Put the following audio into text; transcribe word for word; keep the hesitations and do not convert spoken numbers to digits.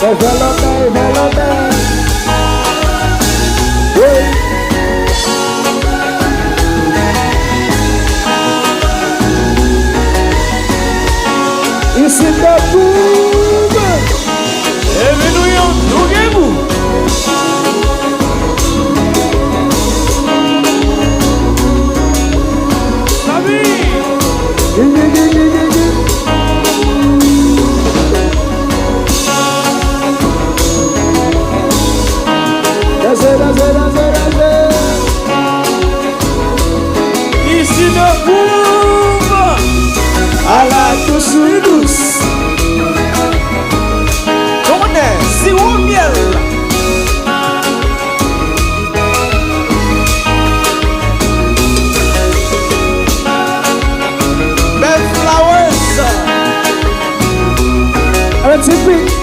Leve lanmen, leve lanmen. Wi. Isit nan Koub. Leve nou yo, nou gen gou. Sabi. Danse, danse, danse, danse. Ici de Boum. À la douce, douce. Tonnè, siwo myèl. Bèl Flowers. Avec ses pics.